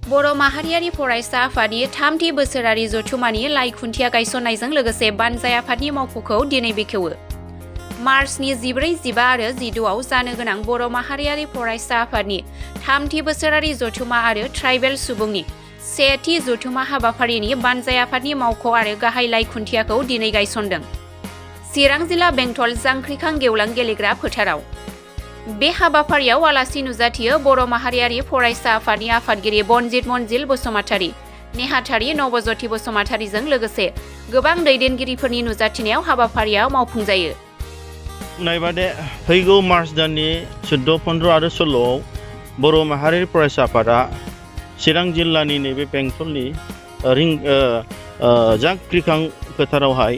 बर' माहारियारि फरायसा आफादनि 3थि बोसोरारि जथुमानि लाइ खुन्थिया गायसननायजों लोगोसे बानजाय आफादनि मावख'खौ दिनै बेखेवो। मार्चनि 14, 15 आरो 16आव जानो गोनां बर' माहारियारि फरायसा आफादनि 3थि बोसोरारि जथुमा आरो ट्राइबेल सुबुंनि 1थि जथुमा हाबाफारिनि बानजाय आफादनि मावख' आरो गाहाय लाइ खुन्थियाखौ दिनै गायसनदों। चिरां जिल्ला बेंटल जांख्रिखां गेवलां गेलेग्रा फोथाराव। बे हाबाफारियाव आलासि नुजाथियो बर' माहारियारि फरायसा आफादनि आफादगिरि बनजित मनजिल बसुमतारी, नेहाथारि नबज्योति बसुमतारीजों लोगोसे गोबां दैदेनगिरिफोरनि नुजाथिनायाव हाबाफारिया मावफुंजायो। नायबादे फैगौ मार्च दाननि 14, 15 आरो 16आव बर' माहारियारि फरायसा आफादा चिरां जिल्लानि नैबे बेंटलनि जांख्रिखां फोथारावहाय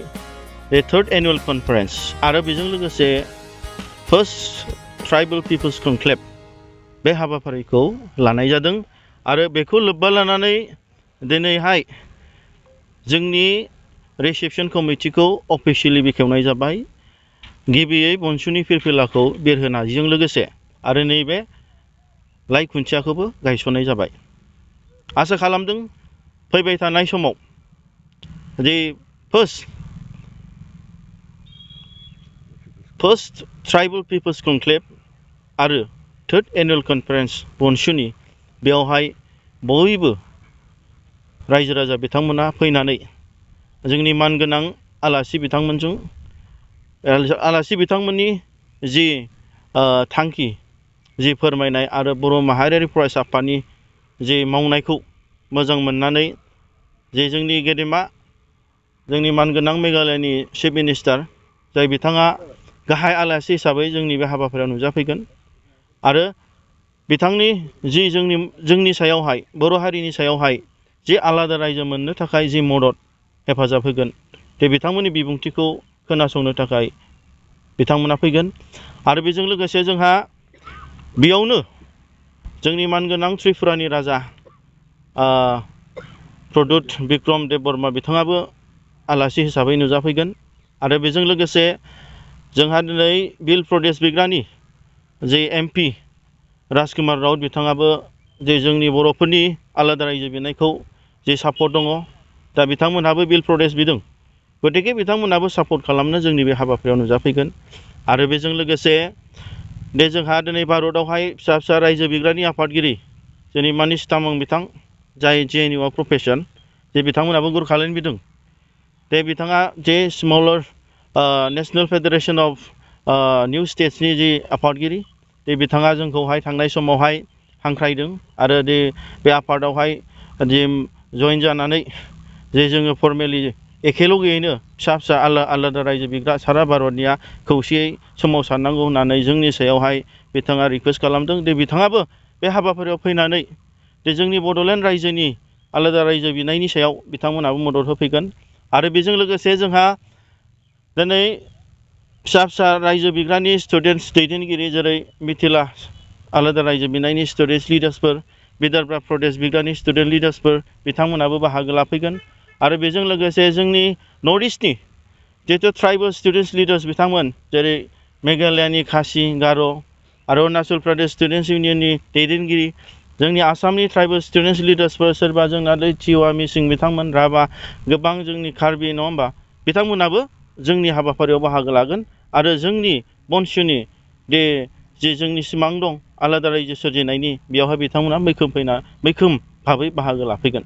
बे 3rd एनुअल कनफारेन्स आरो बेजों लोगोसे फर्स्ट ट्राइबल पिपल्स कनक्लेव बे हाबाफारिखौ लानाय जादों आरो बेखौ लोब्बा लानानै दिनैहाय जोंनि रिसेपसन कमिटिखौ अफिसियेलि बेखेवनाय जाबाय। गिबियै बनसुनि फिरफिलाखौ बिरहोनायजों लोगोसे आरो नैबे लाइ खुन्थियाखौबो गायसननाय जाबाय। आसा खालामदों फैबाय थानाय समाव जे फर्स्ट ट्राइबल पिपल्स कनक्लेव आरो 3rd एनुअल कनफारेन्स बनसुनि बेवहाय बयबो रायजो राजा बिथांमोना फैनानै जोंनि मानगोनां आलासि बिथांमोननि जि थांखि जि फोरमायनाय आरो बर' माहारियारि फरायसा आफादनि जि मावनायखौ मोजां मोननानै जे जोंनि गेदेमा जोंनि मानगोनां मेघालयनि चिफ मिनिस्टार जाय बिथाङा गाहाय आलासि हिसाबै जोंनि बे हाबाफारियाव नुजाफैगोन आरो बिथांनि जि जोंनि सायावहाय बर' हारिनि सायावहाय जि आलादा रायजो मोननो थाखाय जि मदद हेफाजाब होगोन बे बिथांमोननि बिबुंथिखौ खोनासंनो थाखाय बिथांमोना फैगोन आरो बेजों लोगोसे जोंहा बेयावनो जोंनि मानगोनां त्रिपुरानि राजा प्रदुत बिक्रम देब बर्मा बिथाङाबो आलासि हिसाबै नुजाफैगोन आरो बेजों लोगोसे जोंहा दिनै बिल प्रदेश बिग्रानि जे MP राजकुमार राउत बिथाङाबो जे जोंनि बर'फोरनि आलादा रायजो बिनायखौ जे सापर्ट दङ दा बिथांमोनहाबो बिल प्रदेश बिदों गतिके बिथांमोनहाबो सापर्ट खालामनो जोंनि बे हाबाफारियाव नुजाफैगोन आरो बेजों लोगोसे जोंहा दिनै भारतआवहाय फिसा फिसा रायजो बिग्रानि आफादगिरि जोंनि मानिश तामां बिथां जाय JNUआव प्रफेसन जे बिथांमोनहाबो गुरखालैनो बिदों दे बिथाङा जे स्मलार नेशनेल फेडारेशन अफ निउ स्टेट्सनि जि आफादगिरि दे बिथाङा जोंखौहाय थांनाय समावहाय हांख्रायदों आरो बे आफादावहाय जइन जानानै जे जोङो फर्मेलि एखेलगैयैनो फिसा फिसा आलादा रायजो बिग्रा सारा भारतनिया खौसेयै सोमावसारनांगौ होननानै जोंनि सायावहाय बिथाङा रिकुवेस्ट खालामदों दे बिथाङाबो बे हाबाफारियाव फैनानै जे जोंनि बड'लेण्ड रायजोनि आलादा रायजो बिनायनि सायाव बिथांमोनहाबो मदद होफैगोन आरो बेजों लोगोसे जोंहा दिनै फिसा फिसा रायजो बिग्रानि स्टुडेन्टस दैदेनगिरि जेरै मिथिला आलादा रायजो बिनायनि स्टुडेन्टस लिडार्सफोर विदर्भा प्रदेश बिग्रानि स्टुडेन्ट लिडार्सफोर बिथांमोनाबो बाहागो लाफैगोन आरो बेजों लोगोसे जोंनि नर्थ इस्टनि जिहेतु ट्राइबेल स्टुडेन्टस लिडार्स बिथांमोन जेरै मेघालयानि खासि गार' आरो अरुणाचल प्रदेश स्टुडेन्टस इउनियननि दैदेनगिरि जोंनि आसामनि ट्राइबेल स्टुडेन्टस लिडार्सफोर सोरबा जोंना टिवा मिसिं बिथांमोन राभा गोबां जोंनि कार्बि नङा होमबा बिथांमोनाबो जोंनि हाबाफारियाव बाहागो लागोन आरो जोंनि बनसुनि जे जोंनि सिमां दं आलादा रायजो सोरजिनायनि बेयावहाय बिथांमोना मैखोम भाबै बाहागो लाफैगोन।